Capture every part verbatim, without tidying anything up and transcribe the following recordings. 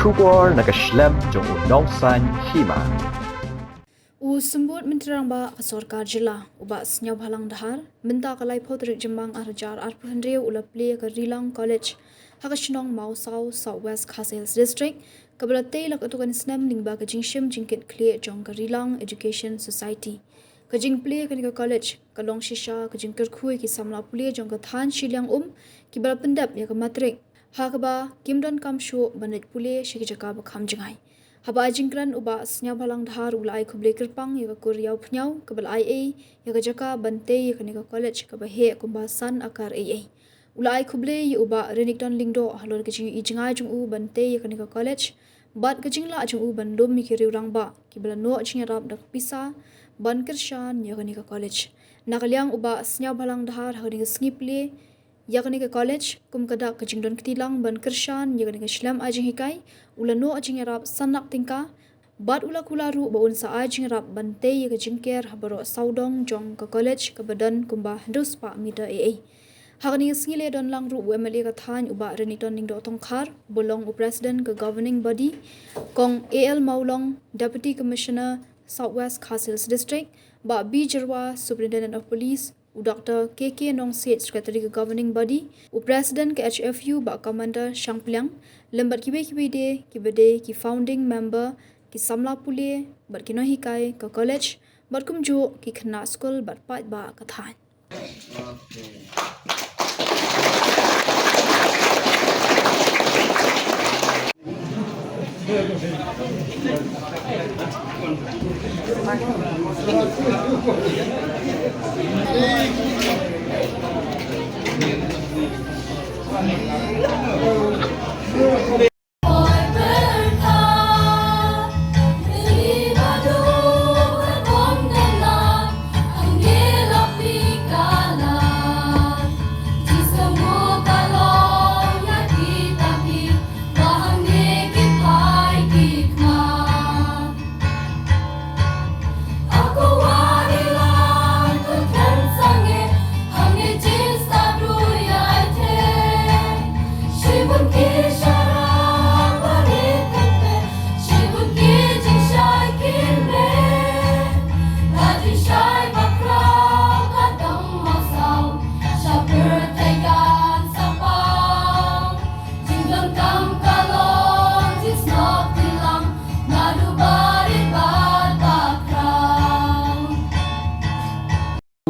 Khubor na ka shlem jong u Nongsaiñ Hima. U Symbud Myntri Rangbah ka Sorkar Jylla, u Bah Sniawbhalang Dhar, mynta ka laiphew tarik Jymmang arhajar arphew hynriew u la plie ka Rilang College ha ka shnong Mawsaw, South West Khasi Hills District, kaba la tei la katto katne snem lyngba ka jingshim jingkit khlieh jong ka Rilang Education Society. Ka jingplie kane ka college ka long shisha ka jingkyrkhu ïa ki samla pule jong ka thaiñ shiliang um kiba la pyndep ïa ka matrik, ha kaba kim donkam shuh ban leit pule sha ki jaka ba kham jngai. Haba ai jingkren, u Bah Sniawbhalang Dhar u la ai khublei kyrpang ïa ka kur Ïawphniaw kaba la ai ei ïa ka jaka ban tei ïa kane ka college kaba heh kumba san akar ei ei. U la ai khublei ïa u Bah Renikton Lyngdoh halor ka jingïohi jngai jong u ban tei ïa kane ka college bad ka jinglah jong u ban lum ïa ki riew rangbah kiba la noh jingïarap da ka pisa ban kyrshan ïa kane ka college. Na ka liang u Bah Sniawbhalang Dhar, ha kane ka sngi plie ïa kane ka college, kum ka dak ka jingdon kti lang ban kyrshan ïa kane ka shlem ai jinghikai, u la noh jingïarap san lak tyngka, bad u la kular ruh ba un sa ai jingïarap ban tei ïa ka jingker ha baroh sawdong jong ka college kaba don kumba hynriew spah meter ei ei. Ha kane ka sngi la ïadon lang ruh u M L A ka thaiñ u Bah Renikton Lyngdoh Tongkhar, ba long u President ka Governing Body, Kong A L Mawlong, Deputy Commissioner South West Khasi Hills District, Bah B Jyrwa, Superintendent of Police, u Doktor K K Nongsiej, Secretary ka Governing Body, u President ka H F U Bah Commander Shangpliang, lem bad kiwei kiwei de kiba dei ki founding member, ki samla pule bad ki nonghikai ka college, bad kumjuh ki khynnah skul bad paidbah ka thaiñ.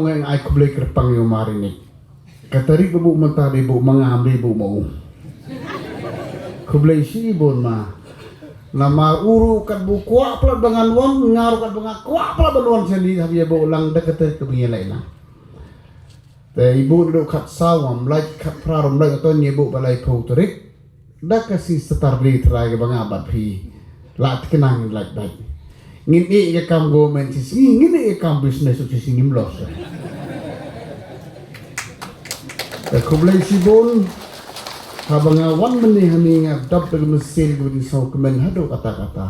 Nga ai khublei kyrpang ïa u ma Rinik. Ka tarik ba buh mynta dei buh ma nga, ym dei buh ma u. Khublei shibun ma. Namar u ruh katba u kwah palat ba ngan wan, nga ruh katba nga kwah palat ban wan shane, haba ïa buh lang da ka tarik kaba ngi ïa leit lang. Te i buh naduh khatsaw ym lait, khatphra ym lait, to ngi buh ba laiphew tarik. Da ka sngi Saturday trai kaba nga bad phi la thikna ngin lait bad. Ngin ïeh ïa ka kam government shi sngi, ngin ïeh ïa ka kam business shi sngi, ngim loss. Te khublei shibun. Haba nga wan mynne hangne nga dap da ka mynsiem kaba jingsngewkmen haduh katta katta.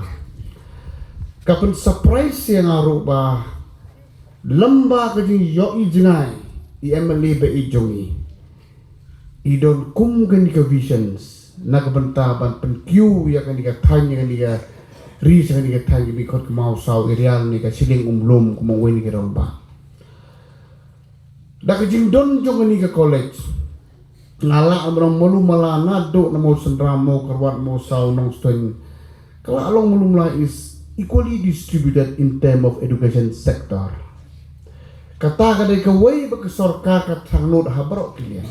Ka pynsurprise ïa nga ruh ba lem bad ka jingïohi jngai i M L A ba ïeit jong ngi, i don kum kane ka visions na ka bynta ban pynkiew ïa kane ka thaiñ, ïa kane ka ri, ïa kane ka thaiñ, kaba ngi khot ka Mawsaw area, ne ka shiliang umlum, kum uwei na ki rangbah. Da ka jingdon jong kane ka college, nga lah ban ong malu mala naduh na Mawsynram, Mawkyrwat, Mawsaw, Nongstoiñ, ka la long malu mala is equally distributed in term of education sector. Kata ka dei kawei ba ka sorkar ka thrang nud ha baroh ki liang.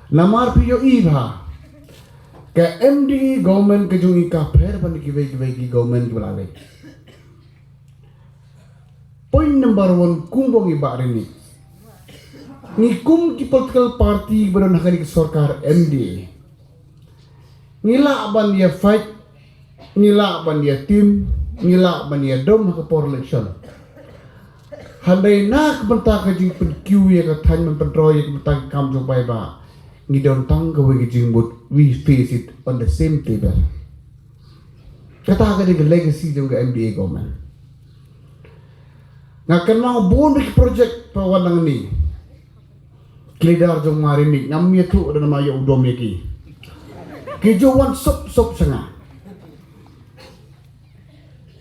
Namar phi ïohi ba ka M D A government ka jong ngi ka pher bad kiwei kiwei ki government kiba la leit. Point number one, kumba ngi ba ri ni, ngi kum ki political party ba don ha kane ka sorkar M D A, ngi lah ban ïa fight, ngi lah ban ïa tim, ngi lah ban ïa dom ha ka por election. Hynrei na ka bynta ka jingpynkiew ïa ka thaiñ, ban pynroi ïa ka bynta ka kam jong paidbah, ngi don tang kawei ka jingmut, we face it on the same table. Kata ka dei ka legacy jong ka M D A government. Nga kynmaw bun ki project ba wan nangne. Ki leader jong ma Rinik, ngam ïathuh da namar ïa u dom ïa ki. Ki ju wan sop sop sha nga.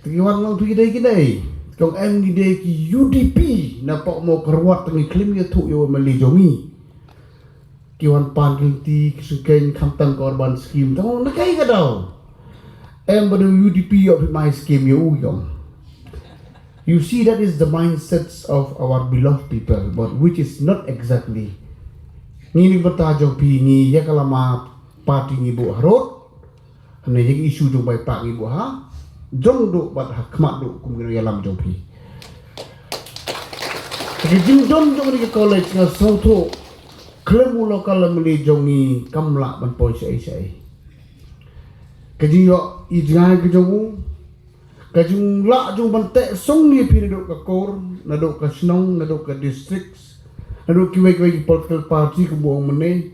Te ki wan, nga ong, phi dei ki dei? Ki ong, em, ngi dei ki U D P. Na pok mo ka ruat ngi klim ïa thu ïa u M L A jong ngi. Ki wan pan ki lynti ki sngewkheiñ khamtam ka urban scheme. Te nga ong, na kaei ka daw? Em, ba dei U D P ïoh phi mai scheme ïa u, ki ong. You see, that is the mindsets of our beloved people, but which is not exactly. Ngi ni bynta jong phi, ngi ïa ka lama party ngi buh harud. Hynrei ïa ka issue jong bai pah ngi buh ha jrong duh bad ha khmat duh kum ki nongïalam jong phi. Ka jingdon jong kane ka college, nga sngewthuh khlem u local M L A jong ngi kam lah ban poi shaei shaei. Ka jingïoh i jngai ka jong u, ka jinglah jong u ban teh song ïa phi naduh ka kur, naduh ka shnong, naduh ka district, naduh kiwei kiwei ki political party, kumba ong mynne.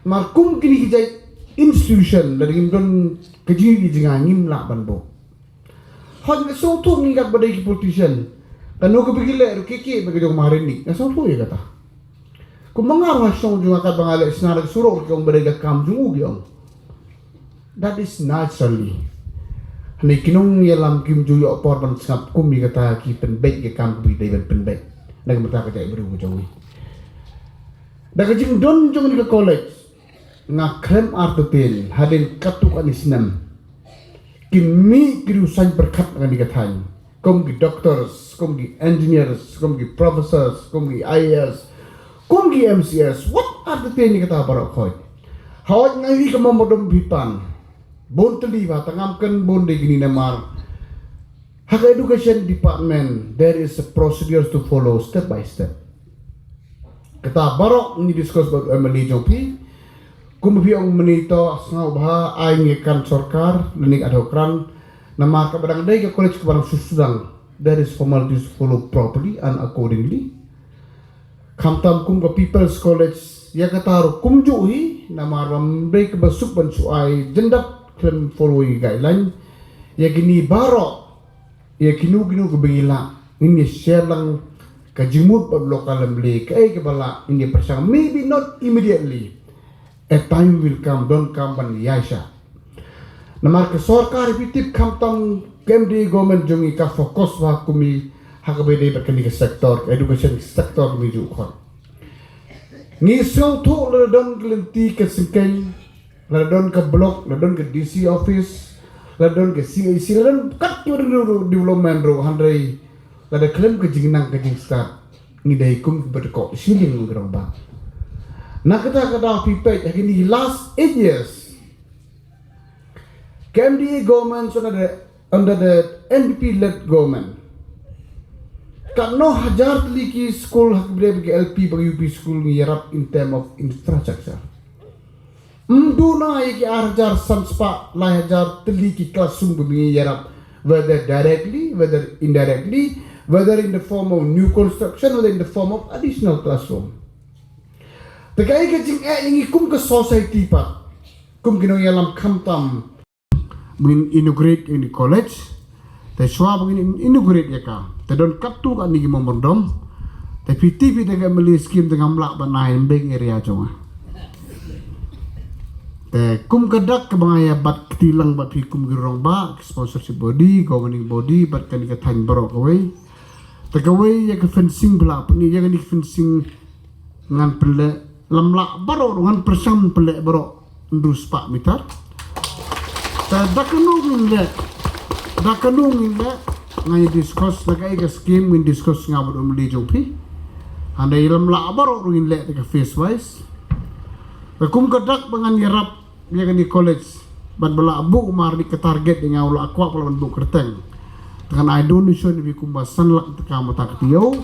Namar kum kine ki jait institution, lada ngim don ka jingïohi jngai, ngim lah ban buh. Hooid, nga sngewthuh ngi katba dei ki politician, kano kaba ngi leh ruh, ki ki ba ki jong maharini, nga sngewthuh ïa kata. Kumba nga ruh ha shnong jong nga, katba nga leh shna da ka surok ruh, ki ong ba dei ka kam jong u, ki ong. That is naturally. Hynrei ki nongïalam kim ju ïoh por ban sngap kum ïa kata, ki pynbeit ïa ka kam kaba ki dei ban pynbeit na ka bynta ka jaitbynriew ka jong ngi. Da ka jingdon jong kane ka college, nga khlem artatien, hadien katto katne snem kin mih ki riewsaiñ pyrkhat na kane ka thaiñ, kum ki doctors, kum ki engineers, kum ki professors, kum ki I A S, kum ki M C S. Wat artatien ïa kata baroh khoit. Hooid, nga ïohi ka memorandum ba phi pan. Bun tylli ba tang ngam kren bun de kine namar ha ka education department there is a procedure to follow step by step. Kata baroh ngi discuss bad u M L A jong phi. Kumba phi ong mynne, to sngew bha, ai ngi kan sorkar lane ka adhoh kran. Namar kaba dang dei ka college kaba dang shu sdang, there is formalities to follow properly and accordingly. Khamtam kum ka People's College, ïa kata ruh kumjuh hi, namar ba ym dei kaba suk ban shu ai jingdap khlem follow ïa ki guideline. Ïa kine baroh, ïa kino kino kaba ngi lah, ngin ïa share lang ka jingmut bad u local M L A, kaei kaba lah ngin ïa pyrshang, maybe not immediately. A time will come, don kam ban ïaishah. Namar ka sorkar, phi tip, khamtam ka M D A government jong ngi ka focus bha kum hi ha kaba ïadei bad kane ka sector, ka education sector, kaba ngi ju khot. Ngi sngewthuh lada don ka lynti ka syngkeiñ, lada don ka block, lada don ka D C office, lada don ka C I C, lada don katto katne development ruh, hynrei lada khlem ka jingnang ka jingstad, ngi dei kum kiba dkoh shilliang, ngi ong ba. Na kata ka daw, phi peit ha kine ki last eight years, ka M D A government under the, under the N P P led government, katno hajar tylli ki skul ha kiba dei ki L P bad U P skul ngi ïarap in term of infrastructure. Ym duna ïa ki ar hajar san spah lai hajar tylli ki classroom ba ngi ïarap, whether directly, whether indirectly, whether in the form of new construction, whether in the form of additional classroom. Te kaei ka jingeh ïa ngi kum ka society pat, kum ki nongïalam, khamtam ba ngin inaugurate ïa kane ka college. Te shuwa ba ngin inaugurate ïa ka, te don katto katne ki memorandum. Te phi tip, phi dei ka M L A scheme, te ngam lah ban ai, ym dei ka area jong nga. Te kum ka dak kaba nga ïa bat kti lang bad phi kum ki rangbah, ki sponsorship body, governing body, bad kane ka thaiñ baroh kawei. Te kawei ïa ka fencing, phi lah pyni ïa kane ka fencing, ngan pynleh, lem lah baroh ruh, ngan pyrshang pynleh baroh hynriew spah meter. Te da kano ngin leh, da kano ngin leh, ngan ïa discuss, na kaei ka scheme ngin discuss nga bad u M L A jong phi. Hynrei lem lah baroh ruh ngin leh, te ka phase wise. Te kum ka dak ba ngan ïarap ïa kane ka college, ban ba lah buh, mar ni ka target ïa nga, u la kwah ba lah ban buh kyrteng. Te ngan ai donation ïa phi kumba san lak tyngka mynta ka taïew,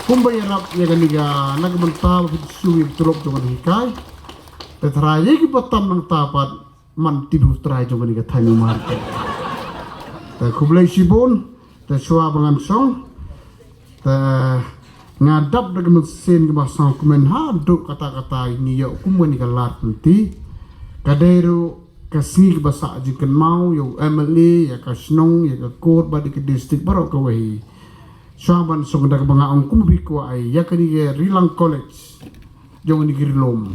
kumba ïarap ïa kane ka, na ka bynta ba phi shu ïa ka tulop jong kane ka hikai. Te tharai ïa kiba tam nangta pat, man tip u trai jong kane ka thaiñ, mar. Te khublei shibun. Te shuwa ba ngan shong, te nga dap da ka mynsiem kaba sngewkmen haduh katta katta, ngi ïoh kum kane ka lad lynti. Ka dei ruh ka sngi kaba sah jingkynmaw ïa u M L A, ïa ka shnong, ïa ka kur bad ïa ka district baroh kawei. Shuwa ban shong, da kaba nga ong, kum phi kwah, ïa kane ka Rilang College jong kane ka Ri-lum,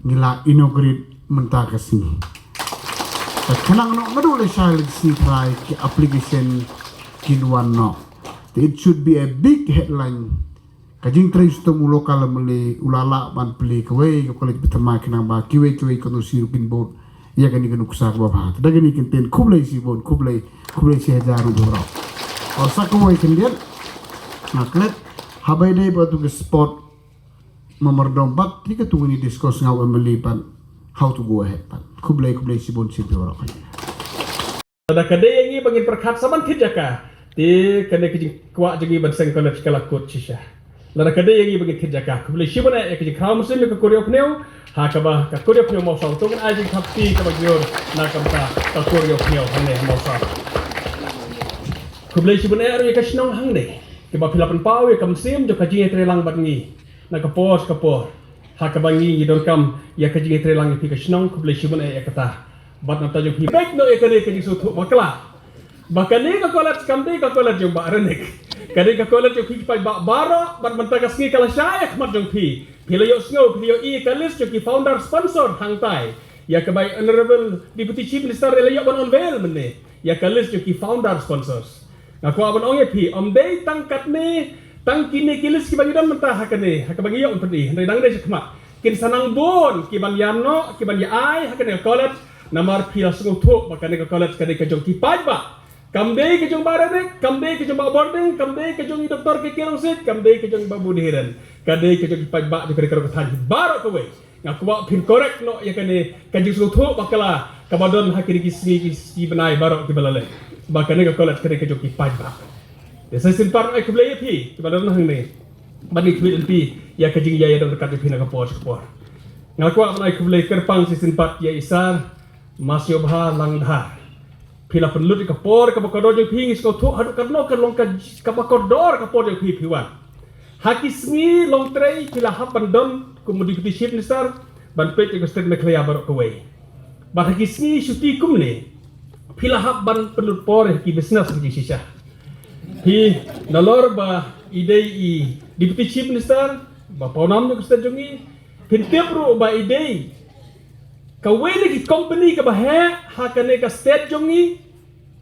ngi la inaugurate mynta ka sngi. Ka khnang noh naduh lashai la sngi Trai ki application kin wan noh. It should be a big headline. Ka jingtrei shitom u local M L A u la lah ban plie kawei ka college ba thymmai khnang ba kiwei kiwei ki constituency ruh kin bud ïa kane ka nuksa kaba bha. Da kane ki ktien khublei shibun, khublei, khublei shihajar ruh baroh. Sa kawei khyndiat nga klet haba ïadei bad tu ka sport memorandum bad ïa katu ngin discuss nga u M L A bad how to go ahead bad. Khublei, khublei shibun shibun baroh. Lada ka dei ïa ngi ba ngin pyrkhat sa ban thied jaka, te kane ka jingkwah jong ngi ban seng college ka la kut shisha. Lada ka dei ïa ngi ba ngin thied jaka, khublei shibun eh ïa ka jingkhraw mynsiem ïa ka Kur Ïewphniew, ha kaba ka Kur Ïewphniew Mawsaw, to ngin ai jingthap kti kaba jur na ka bynta ka Kur Ïewphniew hangne ha Mawsaw. Khublei shibun eh ruh ïa ka shnong hangne, kaba phi la pynpaw ïa ka mynsiem jong ka jingïatreilang bad ngi na ka por sha ka por. Ha kaba ngi ngi donkam ïa ka jingïatreilang ïa phi ka shnong, khublei shibun eh ïa kata. Bad nangta jong phi beit noh ïa kane ka jingsngewthuh bakla ba kane ka college kam dei ka college jong Bah Renik. Ka dei ka college jong phi ki paidbah baroh, bad mynta ka sngi ka la shai ha khmat jong phi. Phi la ïohsngew, phi la ïohi ïa ka list jong ki founder sponsor hangtai, ïa kaba i Honorable Deputy Chief Minister i la ïoh ban unveil mynne, ïa ka list jong ki founder sponsors. Nga kwah ban ong ïa phi, ym dei tang katne, tang kine ki list kiba ngi don mynta ha kane, ha kaba ngi ïoh ban pyni, hynrei nangne sha khmat kin sa nang bun kiban ïa noh, kiban ïa ai ha kane ka college. Namar phi la sngewthuh ba kane ka college ka dei ka jong ki paidbah. Kam dei ka jong Bah Renik, kam dei ka jong Bah Bording, kam dei ka jong i Doktor K K Rangsit, kam dei ka jong Bah Budi Hiren. Ka dei ka jong ki paidbah jong kane ka dong ka thaiñ baroh kawei. Nga kwah phin correct noh ïa kane ka jingsngewthuh bakla kaba don ha kine ki sngi ki, ki bnai baroh kiba la leit ba kane ka college ka dei ka jong ki paidbah. Te sa shisien pat ai khublei ïa phi kiba don hangne. Bad ngi khmih lynti ïa ka jingïaid ïadon ryngkat ïa phi na ka por sha ka por. Nga kwah ban ai khublei kyrpang shisien pat ïa i Sir Masiobha Langdhar. Phi la pynlut ïa ka por kaba kordor jong phi, ngi sngewthuh haduh katno ka long ka, kaba kordor ka por jong phi phi wan. Ha ki sngi long trei phi la hap ban don kum u Deputy Chief Minister ban peit ïa ka state Meghalaya baroh kawei. Bad ha ki sngi shuti kumne phi la hap ban pynlut por ha ki business ha ki shisha. Phi nalor ba i dei i Deputy Chief Minister ba pawnam jong ka state jong ngi, phin tip ruh ba i dei kawei na ki company kaba heh ha kane ka state jong ngi,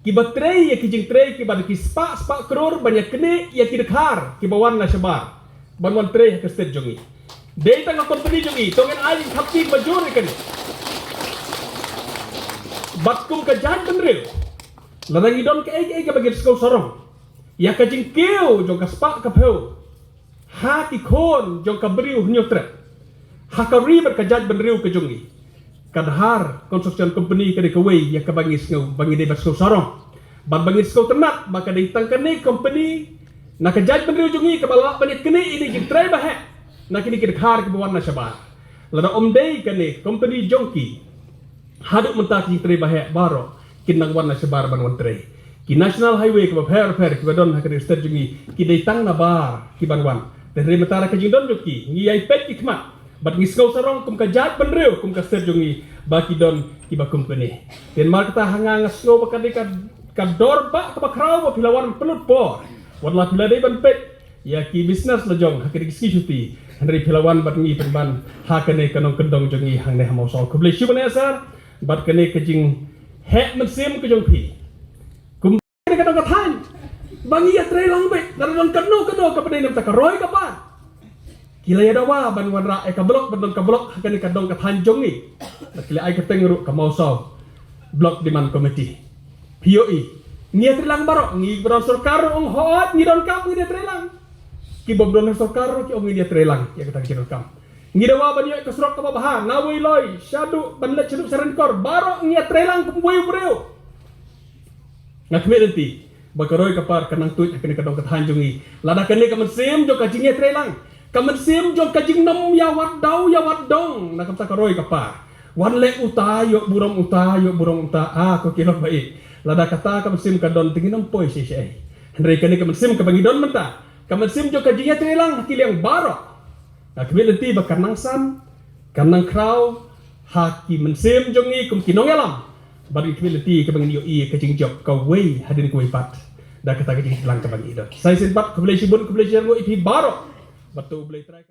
kiba trei ïa ki jingtrei kiba da ki spah spah klur ban ïa knieh ïa ki dkhar kiba wan na shabar ban wan trei ha ka state jong ngi. Dei tang ka company jong ngi, to ngin ai jingthap kti ba jur ïa kane. Bad kum ka jaitbynriew, lada ngi don kaei kaei kaba ngin sngew sarong ïa ka jingkiew jong ka spah ka phew ha ki khun jong ka Bri u Hynñiewtrep ha ka ri bad ka jaitbynriew ka jong ngi, ka Dhar Construction Company ka dei kawei ïa kaba ngi sngew ba ngi dei ban sngew sarong bad ba ngi sngewtynnat ba ka dei tang kane company na ka jaitbynriew jong ngi kaba lah ban ïa knieh ïa ki jingtrei ba heh na kine ki dkhar kiba wan na shabar. Lada ym dei kane company jong ki, haduh mynta ki jingtrei ba heh baroh kin nang wan na shabar ban wan trei. Ki National Highway kiba pher pher kiba don ha kane ka state jong ngi ki dei tang nabar kiban wan. Te hynrei mynta da ka jingdon jong ki, ngi ïai peit ki khmat bad ngi sngew sarong kum ka jaitbynriew, kum ka state jong ngi ba ki don kiba kum kane. Te namar kata ha nga nga sngew ba ka dei ka, ka dor ba kaba khraw ba phi la wan pynlut por. Wat la phi la dei ban peit ïa ki business la jong ha kine ki sngi shuti, hynrei phi la wan bad ngi pynban ha kane ka nongkyndong jong ngi hangne ha Mawsaw. Khublei shibun eh Sir bad kane ka jingheh mynsiem ka jong phi. Kum kane ka dong ka thaiñ ba ngi ïatrei lang beit, lada don kano kano kaba dei na bynta ka roi ka par, ki la ïa dawa ban wanrah ïa ka block, ban don ka block ha kane ka dong ka thaiñ jong ngi. Bad ki la ai kyrteng ruh ka Mawsaw Block Demand Committee. Phi ïohi, ngi ïatrei lang baroh, ngi ba don sorkar ruh ong hooid ngi donkam, ngi ïatrei lang. Ki bym don sorkar ruh ki ong ngi ïatrei lang ïa kata ka jingdonkam. Ngi dawa ban ïoh ka surok kaba bha na Weiloi shaduh ban leit shaduh Sharinkor, baroh ngi ïatrei lang kum uwei u briew. Nga khmih lynti ba ka roi ka par ka nang tuid ha kane ka dong ka thaiñ jong ngi lada kane ka mynsiem jong ka jingïatrei lang, ka mynsiem jong ka jingnym ïa wad daw ïa wad dong na ka bynta ka roi ka par. Wan leh uta ïoh burom uta, ïoh burom uta, ah ko ki lok ba ïeit. Lada kata ka mynsiem ka don te ngin ym poi shisha ei. Hynrei kane ka mynsiem kaba ngi don mynta, ka mynsiem jong ka jingïatrei lang ha ki liang baroh. Nga khmih lynti ba kan nang san, kan nang khraw ha ki mynsiem jong ngi kum ki nongïalam. Bad nga khmih lynti kaba ngin ïohi ka jingjop kawei hadien kawei pat da kata ka jingïatrei lang kaba ngi don. Sa shisien pat khublei shibun, khublei shibun ïa phi baroh. Bad to U Blei Trai